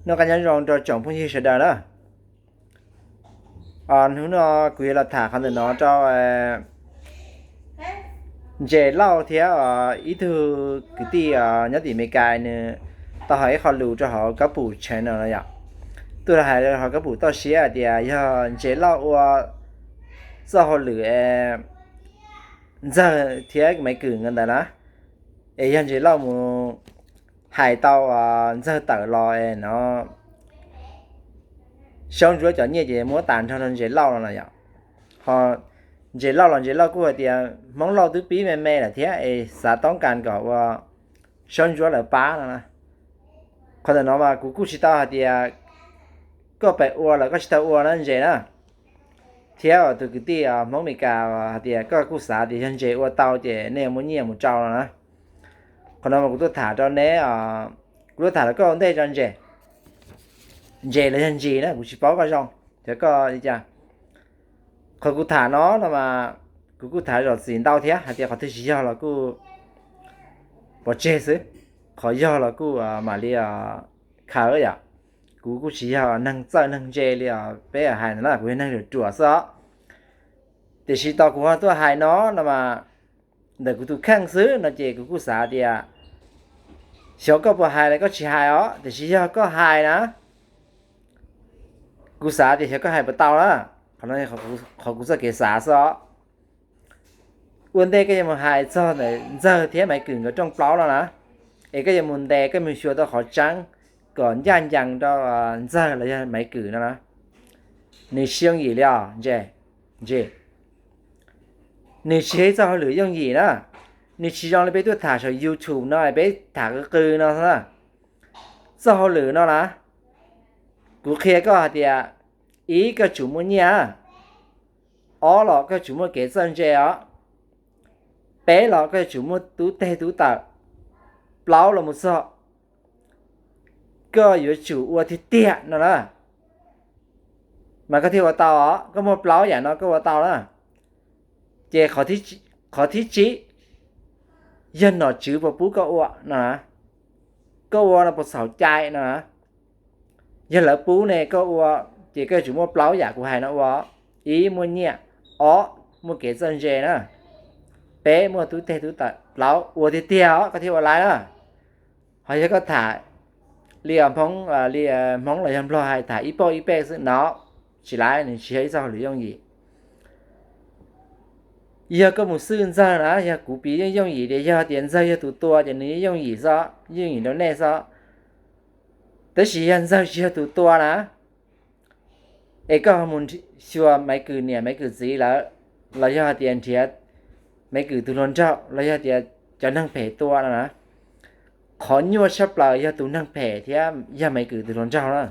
Noj qab nyob zoo rau tsoom phooj ywg sawv daws na. Hnub no kuv yuav los tham qhov ntawm no rau Ntses Lauj thiab ib tug kwv tij nyob tim Amelikas, nws tau hais ib qho lus rau hauv Kab Pum channel no yom. Tuaj los hais hauv Kab Pum toj siab hais tias yog Ntses Lauj ua txoj hauj lwm Ntxawg thiab Maiv Kwm nkawd ntawd na, es yog Ntses Lauj mus hais tau Ntxawg tawm los es no Saub Ntsuab cov nyiaj ces muab tas nrho rau Ntses Lauj no los yom. Ho Ntses Lauj los Ntses Lauj kuj hais tias Hmoob Lauj twb pib me me lawm thiab es xav toob kas kom ua Saub Ntsuab lawv pab no na. Qhov ntawm no mas kuv kuj tsis tau hais tias koj pem ua los koj tsis tau ua na Ntses na, thiab tus kwv tij Hmoob Amelikas hais tias koj kuj xav tias yog Ntses ua tau ces nej muab nyiaj mus rau no na. Qhov no mas kuv tuaj tham rau neb, kuv tuaj tham rau koj ua ntej tso Ntses. Ntses los yog Ntsis na, kuv tsis paub koj zoo, cov koj li cas. Qhov kuv tham no no mas kuv kuj tham zom txim ntau thiab, hais tias qhov twg tsis yog los kuj pov tseg xwb, qhov yog los kuj mam li khaws yom. Kuv kuj tsis yog neeg txawj neeg ntse li peb hais ntawd na, kuv yog neeg ruam ruam xwb os. Tiam sis tos kuv ho tuaj hais no no mas ntawm kuv tus kheej xwb no ces kuv kuj xav tias xyov koj puas hais los koj tsis hais os, tiam sis yog koj hais na, kuv xav tias xyov koj hais puas tau na. Qhov no qhov kuv txoj kev xav xwb os. Ua ntej koj yuav mus hais txog ntawm Ntxawg thiab Maiv Kwm nkawd rooj plaub no na, es koj yuav mus ntes koj mus xyuas tau qhov tseeb kom ncaj ncees rau Ntxawg los yog Maiv Kwm no na, nws tsis yooj yim li os Ntses. Ntses, nws tsis yog ib txoj hauj lwm yooj yim na. Nws tsis zoo li peb tuaj tham saum YouTube no peb tham qw qw no xwb na. Txoj hauj lwm no na, kuv qhia koj hais tias, ib, koj tsum muaj nyiaj, ob los koj tsum muaj kev txawj ntse os, peb los koj yuav tsum muaj tub teg tub taw, plaub los mus txog koj yuav tsum ua tiag tiag no na, mas koj thiaj ua tau os. Koj muaj plaub yam no koj ua tau na. Ces qhov thib tsib, yog nom tswv puas pub koj ua no, koj ua no puas txhaum cai no. Yog lawv pub ne koj ua, ces koj yuav tsum muaj plaub yam kuv hais no ua. Ib, muaj nyiaj, ob, muaj kev txawj ntse na, peb, muaj tub teg tub taw, plaub, ua tiag tiag os koj thiaj ua laiv na. Ho yog koj tham li Hmoob, li Hmoob los yog Nplog hais tham ib pauj ib pej xwb no, tsis laiv, nws tsis yog ib txoj hauj lwm yooj yim. Yog koj mus xwj Ntxawg na, yog kuv piv yeej yooj yim tias yog tias Ntxawg yog tus tua ces nws yeej yooj yim xwb, yooj yim rau nej xwb. Tab sis yog Ntxawg tsis yog tus tua na, es koj mus xyuas Maiv Kwm niam Maiv Kwm txiv lawm, los yog hais tias nrhiav Maiv Kwm tus hluas nraug, los yog tias cov neeg phem tua no na, qhov nyuaj tshaj plaws yog tus neeg phem thiab yog Maiv Kwm tus hluas nraug na,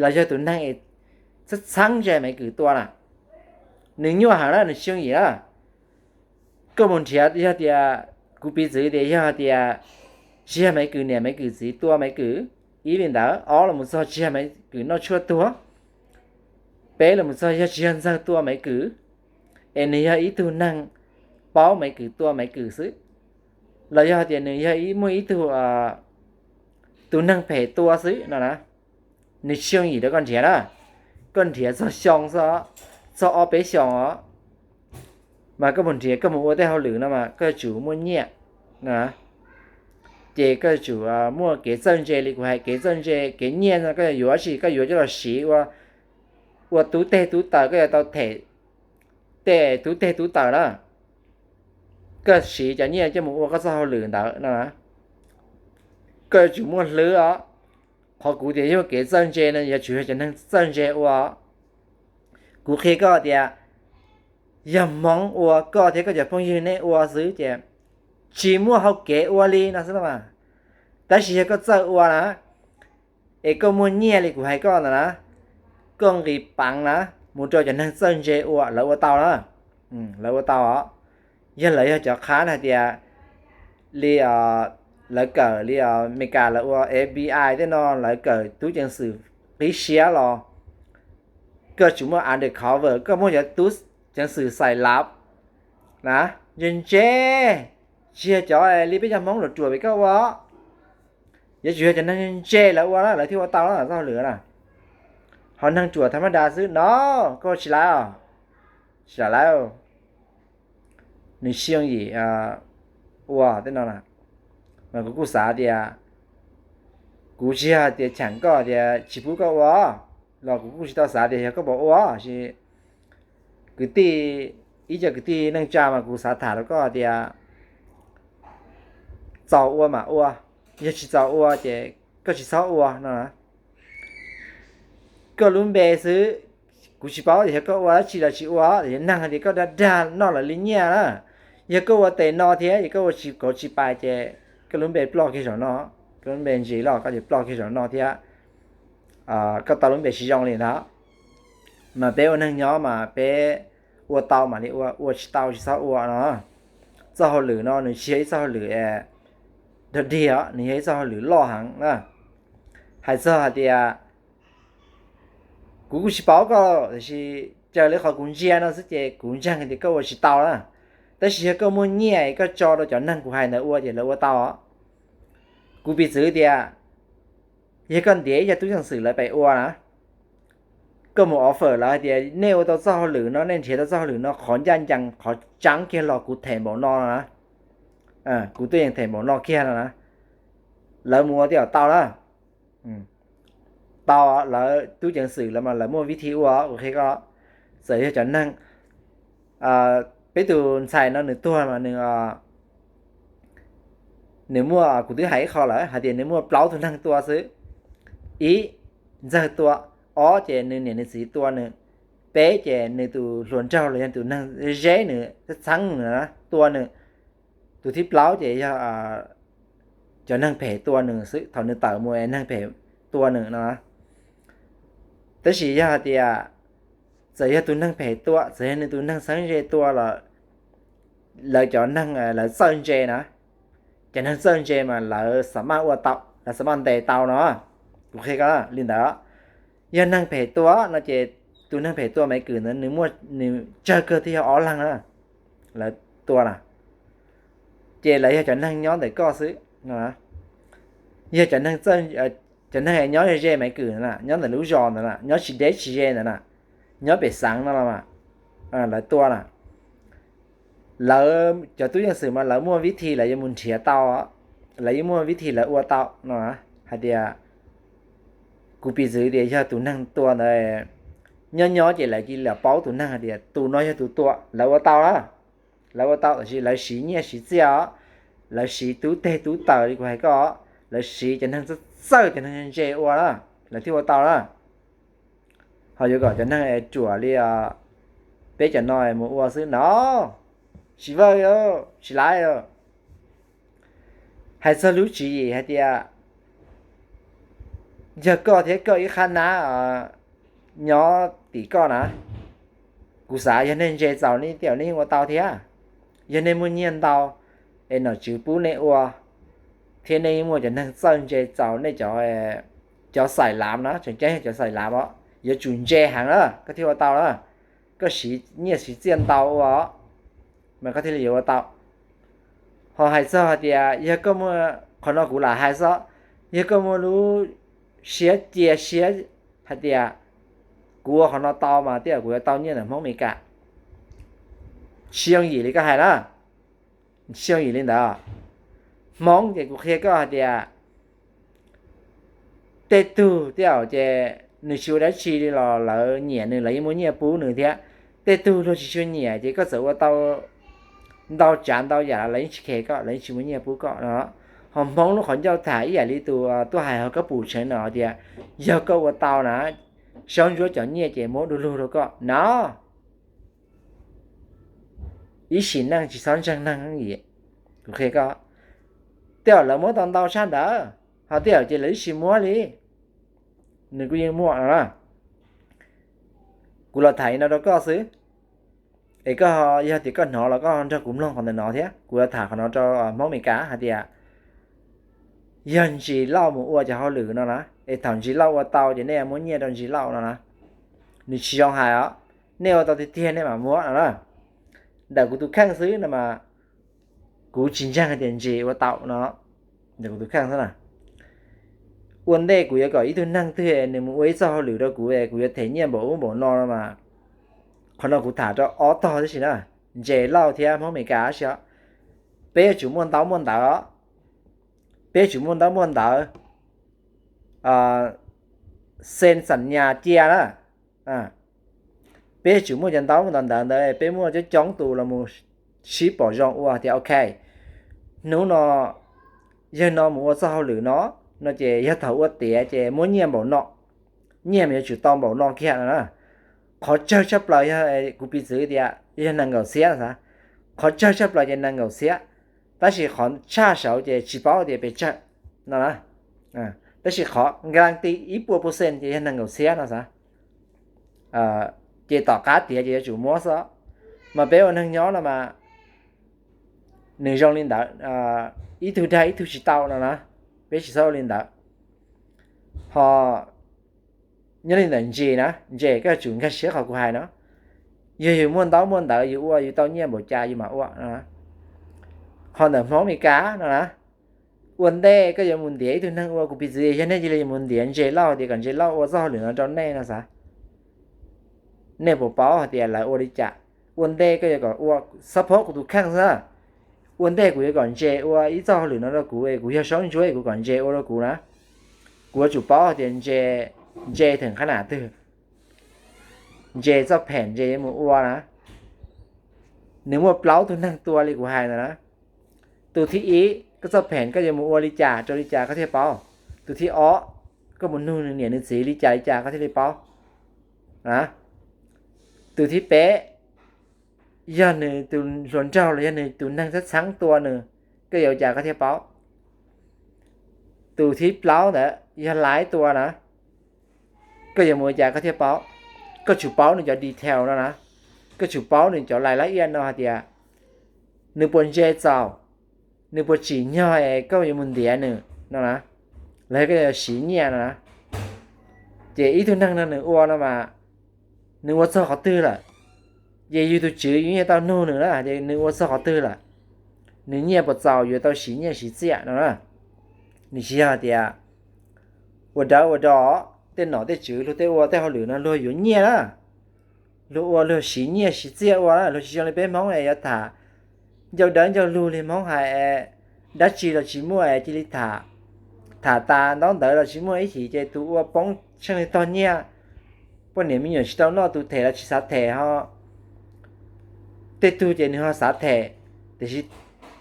los yog tus neeg txheeb txheeb ze Maiv Kwm tua na. Nws nyuaj heev na, nws tsis yooj yim na. Koj mus nrhiav, yog tias, kuv piv txwv tias yog tias tsis yog Maiv Kwm niam Maiv Kwm txiv tua Maiv Kwm, ib li ntawd, ob los mus txog tsis yog Maiv Kwm noj tshuaj tuag, peb los mus txog yog tsis yog Ntxawg tua Maiv Kwm, es nws yog ib tug neeg paub Maiv Kwm tua Maiv Kwm xwb, los yog tias nws yog muaj ib tug, tus neeg phem tua xwb no na, nws tsis yooj yim rau koj nrhiav na. Koj nrhiav txog xyoo xwb, txog ob peb xyoos os, mas koj mus nrhiav, koj mus ua tej hauj lwm no mas koj yuav tsum muaj nyiaj na. Ces koj yuav tsum muaj kev txawj ntse li kuv hais, kev txawj ntse, kev nyiaj no koj yuav yuav tsis, koj yuav coj los siv ua, ua tub teg tub taw, koj yuav tau them tej tub teg tub taw na. Koj siv cov nyiaj coj mus ua koj txoj hauj lwm ntawd no, koj yuav tsum muaj hlwb os. Qhov kuv tias yog kev txawj ntse no yuav tsum yog cov neeg txawj ntse ua. Kuv qhia koj tias yog Hmoob ua, koj thiab koj cov phooj ywg nej ua xwb ces tsis muaj hau kev ua li no xwb na. Tab sis yog koj txawj ua na, es koj muaj nyiaj li kuv hais koj ntawd na, koj nqis peev na, mus rau cov neeg txawj ntse ua, lawv ua tau na. Lawv ua tau os. Yog lawv yog cov qhab hais tias li lawv kawm li Amelikas lawv ua F B I tej no, lawv kawm tub ceev xwm qib siab los, koj tsum muaj undercover, koj muaj cov tub ceev xwm xais lav na, ntse ntse, tsis yog cov li peb cov Hmoob ruam ruam vim koj ua. Yuav tsum yog cov neeg ntse lawv ua na lawv thiaj ua tau na txoj hauj lwm na. Ho neeg ruam tha mab das xwb no, koj ua tsis laiv os, tsis laiv. Nws tsis yooj yim ua tej no na. Mas kuv kuj xav tias kuv tsis yog tias cheem koj tias tsis pub koj ua los kuv kuj tsis tau xav tias yog koj puas ua. Kwv tij, ib co kwv tij neej tsa mas kuv xav tham rau koj tias txaus ua mas ua, yog tsis txaus ua ces koj tsis txhob ua no. Koj lub npe xwb, kuv tsis paub tias yog koj ua dab tsi los tsis ua, tiam sis neeg hais tias koj dag dag noj lawv li nyiaj na. Yog koj ua tes no thiab es koj ua tsis kauv tsis pais ces koj lub npe ploj kiag zaum no, koj lub npe ntsis loj koj ces ploj kiag zaum no thiab. Koj tau lub npe tsis zoo li ntawd. Mas peb ua neeg nyob mas peb ua tau mam li ua, ua tsis tau tsis txhob ua no. Txoj hauj lwm no nws tsis yog ib txoj hauj lwm dog dig os, nws yog ib txoj hauj lwm loj heev na. Hais txog hais tias kuv kuj tsis paub koj, tiam sis raws li qhov kuv ntsia no xwb ces kuv ntseeg tias koj ua tsis tau na. Tab sis yog koj muaj nyiaj koj tso rau cov neeg kuv hais ntawd ua ces lawv ua tau. Kuv piv txwv tias yog koj ntiav ib co tub ceev xwm lawv pem ua na, koj mus offer lawv hais tias nej ua tau txoj hauj lwm no, nej nrhiav tau txoj hauj lwm no, qhov ncaj ncees qhov tseeb kiag los kuv them npaum no no na, kuv tuaj yeem them npaum no kiag no na, lawv mus ua tej zaum tau na. Tau, lawv tub ceev xwm lawv mas lawv muaj vib thi ua, kuv qhia koj. Txawm yog cov neeg, peb tus ntxhais no nws tuag mas nws, nws muaj, kuv twb hais ib qho lawm hais tias nws muaj plaub tug neeg tua xwb. Ib, ntxawg tua. Ob ces nws niam nws txiv tua nws. Peb ces nws tus hluas nraug los yog tus neeg zeb nws txheeb nws tua nws. Tus thib plaub ces yog cov neeg phem tua nws xwb, thaum nws tawm mus es neeg phem tua nws no. Tab sis yog hais tias txawm yog tus neeg phem tua, txawm yog nws tus neeg txheeb ze tua los lawv cov neeg lawv txawj ntse na, cov neeg txawj ntse mas lawv xam maj ua tau, lawv xam maj ntes tau no. Kuv qhia koj li ntawd. Yog neeg phem tua no ces tus neeg phem tua Maiv Kwm ntawd nws muaj, nws tsawg kawg thiaj yog ob leeg na, lawv tua na. Ces lawv yog cov neeg nyob ntawm koj xwb no. Yog cov neeg, cov neeg nyob ze Maiv Kwm ntawd na, nyob ntawm lub zos ntawd na, nyob tsis deb tsis ze ntawd na, nyob pem xeev no los mas lawv tua na. Lawv cov tub ceev xwm mas lawv muaj vib thi lawv yuav mus nrhiav tau, lawv yeej muaj vib thi lawv ua tau no. Hais tias kuv piv txwv tias yog tus neeg tua ntawd nyob nyob ces lawv cia li paub tus neeg hais tias tus no yog tus tua, lawv ua tau na. Lawv ua tau tab sis lawv siv nyiaj siv txiaj os, lawv siv tub teg tub taws li kuv hais koj, lawv siv cov neeg txawj txawj cov neeg ntse ua na, lawv thiaj ua tau na. Ho yuav kom cov neeg ruam li peb cov no mus ua xwb no, tsis vawj, tsis laiv. Hais txog lub tswv yim hais tias yog koj thiab koj ib qhab nab nyob tim koj na, kuv xav yog nej ntse txaus nej tej zaum nej yeej ua tau thiab. Yog nej muaj nyiaj ntau es nom tswv pub nej ua, thiab nej yeej muaj cov neeg txawj ntse txaus nej cov, cov xaim lav na, tseem ceeb yog cov xaim lav os, yuav tsum ntse heev na koj thiaj ua tau na. Koj siv nyiaj siv txiaj ntau ua mas koj thiaj li yuav ua tau. Ho hais txog hais tias yog koj muaj, qhov no kuv lam hais xwb, yog koj muaj lub siab cia siab hais tias kuv ua qhov no tau mas tej zaum kuv yuav tau nyiaj ntawm Hmoob Amelikas. Tsis yooj yim li koj hais na, tsis yooj yim li ntawd. Hmoob ces kuv qhia koj hais tias tej tug tej zaum ces nws tsis ua dab tsi li los lawv nyiam nws, lawv yeej muaj nyiaj pub nws thiab. Tej tug luag tsis tshua nyiam ces koj txawm ua tau ntau tsav ntau yam los lawv yeej tsis khes koj, lawv yeej tsis muaj nyiaj pub koj no. Ho Hmoob lub qhov ncauj tham ib yam li tus tuaj hais hauv kab pum tsev no tias yog koj ua tau na, saub ntsuab cov nyiaj ces muab du lug rau koj no. Ib sim neej tsis txhob ntseeg neeg. Kuv qhia koj, tej zaum lawv muab tau ntau tshaj ntawd, ho tej zaum ces lawv tsis muab li. Nws kuj yeej muaj no na. Kuv los tham li no rau koj xwb, es koj yog tias koj hnov los koj nrog kuv mloog qhov ntawm no thiab. Kuv los tham qhov no rau Hmoob Amelikas hais tias yog Ntsis Lauj mus ua cov hauj lwm no na, es thaum Ntsis Lauj ua tau ces nej muab nyiaj rau Ntsis Lauj no na. Nws tsis zoo hais os, nej ua tau tiag tiag nej mam muab no na. Ntawm kuv tus kheej xwb no mas kuv tsis ntseeg hais tias Ntsis ua tau no. Ntawm kuv tus kheej xwb na. Ua ntej kuv yuav kom ib tug neeg twg nws mus ua ib txoj hauj lwm rau kuv es kuv yuav them nyiaj npaum ub npaum no no mas, qhov no kuv tham rau ob tog tib si na, Ntses Lauj thiab Hmoob Amelikas tab si os. Peb yuav tsum muaj ntaub muaj ntawv os. Peb yuav tsum muaj ntaub muaj ntawv, xees xam nyas cia na. Peb yuav tsum muaj cov ntaub ntawv ntawd, peb muaj coob coob tus los mus sib pom zoo ua tias ok, hnub no yawg no mus ua txoj hauj lwm no, no ces yog thaum ua tiav ces muab nyiaj npaum no, nyiaj mas yuav tsum tau npaum no kiag no na. Qhov tsawg tshaj plaws yog, kuv piv txwv tias yog nees nkaum txhiab no xav, qhov tsawg tshaj plaws ces nees nkaum txhiab, tab sis qhov tshaj saud ces tsis paub tias pes tsawg no na. Tab sis qhov guarantee ib puas percent ces yog nees nkaum txhiab no xav. Ces tom qab tiav ces yuav tsum muab xwb. Mas peb ua neeg nyob no mas nws zoo li ntawd, ib tug dag ib tug tsis tau no na, peb tsis txhob ua li ntawd. Ho nyob li ntawm Ntses na, Ntses koj yuav tsum nkag siab qhov kuv hais no. Yog yus muaj ntaub muaj ntawv yus ua yus tau nyiaj npaum cas yus mam ua no. Ho ntawm Hmoob Amelikas no na, ua ntej koj yuav mus ntiav ib tug neeg ua, kuv piv txwv yog nej cia li mus ntiav Ntses Lauj tias kom Ntses Lauj ua txoj hauj lwm no rau nej no xav, nej puas paub hais tias lawv ua li cas? Ua ntej koj yuav kom ua, support kuv tus kheej xwb. Ua ntej kuv yuav kom Ntses ua ib txoj hauj lwm no rau kuv es kuv yog Saub Ntsuab es kuv kom Ntses ua rau kuv na, kuv yuav tsum paub hais tias Ntses, Ntses theem qhab nam twg, Ntses txoj pheem Ntses yuav mus ua na. Nws muaj plaub tug neeg tua li kuv hais ntawd na. Tus thib ib, koj txoj pheem koj yuav mus ua li cas rau li cas koj thiaj paub. Tus thib ob, koj mus nug nws niam nws txiv li cas li cas koj thiaj li paub. Tus thib peb, yog nws tus hluas nraug los yog nws tus neeg txheeb txheeb tua nws, koj yuav ua cas koj thiaj paub. Tus thib plaub ntawd yog laiv tua na, koj yuav mus ua cas koj thiaj paub. Koj tsum paub nws cov detail no na, koj tsum paub nws cov lais lab iaj no hais tias nws puas ntse txaus, nws puas tsim nyog es koj yuav mus ntiav nws no na, los yog koj yuav siv nyiaj no na. Ces ib tug neeg no nws ua no mas nws ua txog qhov twg lawm, ces yus tus tswv yus yeej tau nug nws na, ces nws ua txog qhov twg lawm, nws nyiaj puas txaus yuav tau siv nyiaj siv txiaj no na. Nws tsis yog tias ua dawb ua do, tej nom tej tswv luag tej ua tej hauj lwm no luag yuav nyiaj na, luag ua luag siv nyiaj siv txiaj ua na, luag tsis zoo li peb Hmoob es yuav tham ncauj dawb ncauj lug li Hmoob hais, dab tsi los tsis muaj es cia li tham, tham tas ntaub ntawv los tsis muaj ib chim ces tus ua poob tsheej li tog nyiaj, poj niam me nyuam tsis tau noj, tus them los tsis xav them ho, tej tug ces nws ho xav them, tiam sis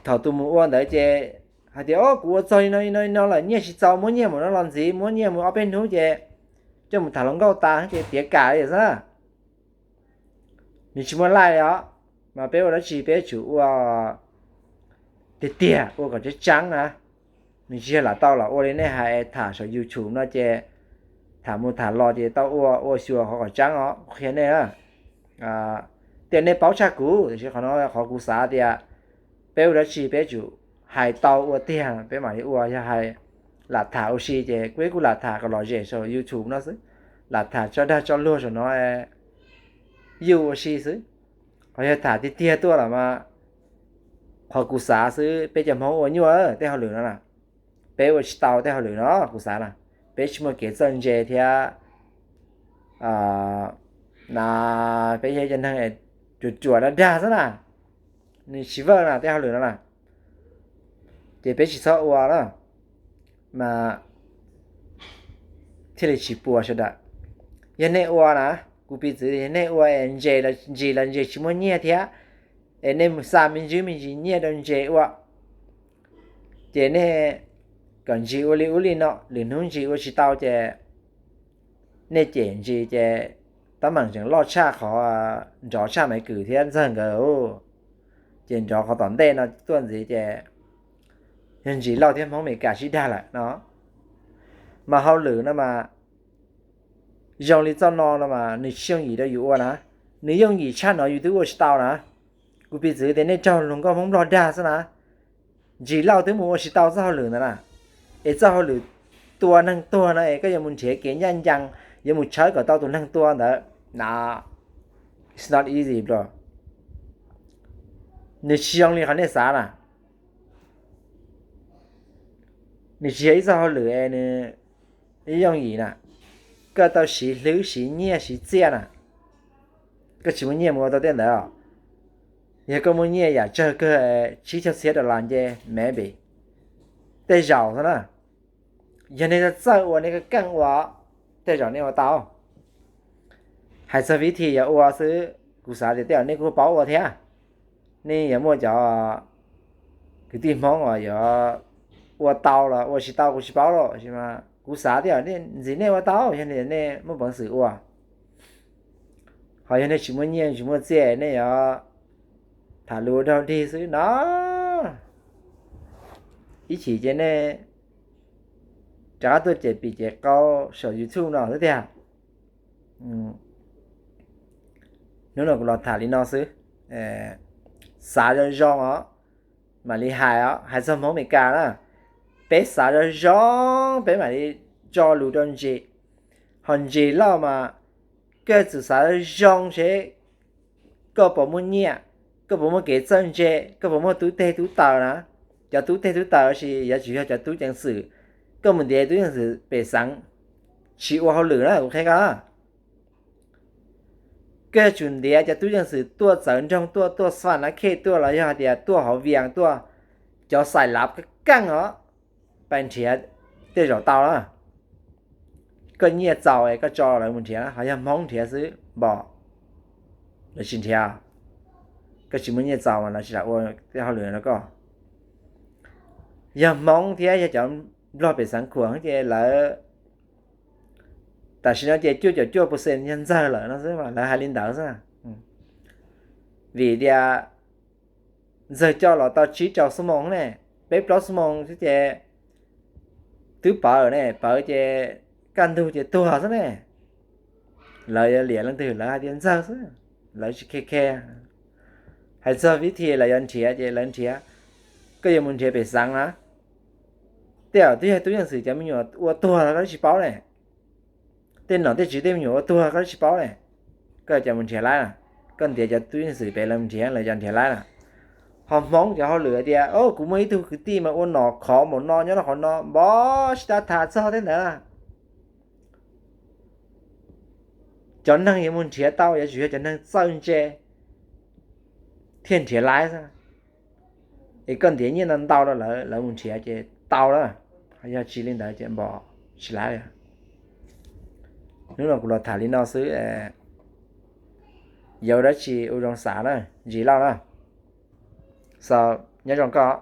thaum tus mus ua ntawd ces hais tias o kuv ua txog li no li no li no lawm nyiaj tsis txaus, muab nyiaj mus no los ntxiv, muab nyiaj mus ob peb hnub ces coj mus tham hluas nkauj tas ces tiav kam li xwb na. Nws tsis muaj laij li os. Mas peb ua dab tsi peb yuav tsum ua tiag tiag, ua kom tseeb tseeb na. Nws tsis yog lam tau los ua li nej hais tham saum YouTube no ces tham mus tham los ces tau ua, ua xyuas qhov kom tseeb os, qhia nej na. Tias nej paub tshaj kuv, tiam sis qhov no qhov kuv xav tias peb ua dab tsi peb yuav tsum hais tau ua tiag peb mam li ua, yog hais lam tham ua si ces kuv kuj lam tham kom lom zem saum YouTube no xwb, lam tham tso dag tso luag saum no yuj ua si xwb. Ho yog tham tiag tiag tuaj los mas qhov kuv xav xwb peb cov Hmoob ua nyuaj tej hauj lwm no na, peb ua tsis tau tej hauj lwm no kuv xav na, peb tsis muaj kev txawj ntse thiab na, peb yog cov neeg ruam ruam dag dag xwb na, nws tsis vaj na tej hauj lwm no na, ces peb tsis txhob ua na, mas thiaj li tsis puas sawv daws. Yog nej ua na, kuv piv txwv yog nej ua es ntses los ntsis los ntses tsis muaj nyiaj thiab, es nej xa me ntsis me ntsis nyiaj rau ntses ua, ces nej kom ntsis ua li ub li no, lwm hnub ntsis ua tsis tau ces nej cem ntsis ces tab meeg tseem loj tshaj qhov, nrov tshaj Maiv Kwm thiab Ntxawg nkawd, ces nrov qhov tom ntej no tuaj ntxiv ces yog Ntsis Lauj thiab Hmoob Amelikas sib dag lawm no. Mas hauj lwm no mas zoo li txoj no no mas nws tsis yooj yim rau yus ua na, nws yooj yim tshaj no yus twb ua tsis tau na. Kuv piv txwv tias nej raug hluas nkauj Hmoob Nplog dag xwb na, Ntsis Lauj twb mus ua tsis tau txoj hauj lwm ntawd na, es txoj hauj lwm tua neeg tuag no es koj yuav mus nrhiav kev ncaj ncees, yuav mus tshawb kom tau tus neeg tua ntawd na, it's not easy bro. Nws tsis zoo li qhov nej xav na. Nws tsis yog ib txoj hauj lwm es nws Ib yooj yim na, koj tau siv hlwb siv nyiaj siv txiaj na, koj tsis muaj nyiaj mus ua tau tej ntawd os. Yog koj muaj nyiaj yam tsawg kawg, tsib caug txhiab dollar nce, maybe, tej zaum xwb na. Yog nej txawj ua nej keej ua, tej zaum nej ua tau. Hais txog vib thi yuav ua xwb, kuv xav tias tej zaum nej kuj paub ua thiab. Nej yuav muaj cov kwv tij Hmoob uas yuav ua tau los ua tsis tau kuv tsis paub los, kuv xav tej zaum ntxiv nej ua tau yog nej muaj peev xwm ua. Ho yog nej tsis muaj nyiaj tsis muaj txiaj nej yuav tham lus ua dog dig xwb no. Ib chim ces nej rov qab tuaj cem pim cem qau saum YouTube no xwb tiag. Hnub no kuv los tham li no xwb. Xav zoo zoo os, mam li hais os. Hais txog Hmoob Amelikas na, peb xav zoo zoo peb mam li tso lus rau Ntsis. Ho Ntsis Lauj mas koj txawm xav zoo zoo seb koj puas muaj nyiaj, koj puas muaj kev txawj ntse, koj puas muaj tub teg tub taws na. Cov tub teg tub taws sis yuav tsum yog cov tub ceev xwm. Koj mus ntiav tub ceev xwm pem xeev tsis ua hauj lwm na, kuv qhia koj. Koj yuav tsum ntiav cov tub ceev xwm tuaj txawv nroog tuaj, tuaj xaj na khej tuaj los yog hais tias tuaj hauv Vias tuaj, cov xais lav keej os, pais nrhiav tej zaum tau na. Koj nyiaj txaus es koj tso lawv mus nrhiav, ho yog Hmoob nrhiav xwb npom, lawv tsis nrhiav. Koj tsis muaj nyiaj txaus mas lawv tsis lam ua tej hauj lwm rau koj. Yog Hmoob thiab yog cov Nplog pem xeev khuam ces lawv, tam sim no ces cuaj caum cuaj percent yog ntxawg lawm no xwb, lawv hais li ntawd xwb. Vim tias ntxawg coj los tau tsib rau xuab moos ne, peb plaub xuab moos xwb ces twb pawv ne, pawv ces kaj ntug ces tuag xwb ne. Lawv yuav liam leej twg lawv hais tias ntxawg xwb, lawv tsis khe khe. Hais txog vib thi lawv yuav nrhiav ces lawv nrhiav. Koj yuav mus nrhiav pem xeev na, tej zaum twb yog tub ceev xwm cov me nyuam ua tuag los koj twb tsis paub ne. Tej nom tej tswv tej me nyuam ua tuag koj twb tsis paub ne. Koj cov mus nrhiav laib na, koj ntiav cov tub ceev xwm pem lawv mus nrhiav lawv cov nrhiav laib na. Ho Hmoob cov hauj lwm hais tias, o, kuv muaj ib tug kwv tij mas ua nom khov npaum no nyob rau qhov no, npov tsis tau tham txog tej ntawd na. Cov neeg yuav mus nrhiav tau yuav tsum yog cov neeg txawj ntse thiaj nrhiav laib xwb. Es koj ntiav nyiaj ntau ntau rau lawv, lawv mus nrhiav ces tau lawm. Yog tsis li ntawd ces npom tsis laib li. Hnub no kuv los tham li no xwb, yog dab tsi ua zoo xav na, Ntsis Lauj na. Xav nyob zoo koj.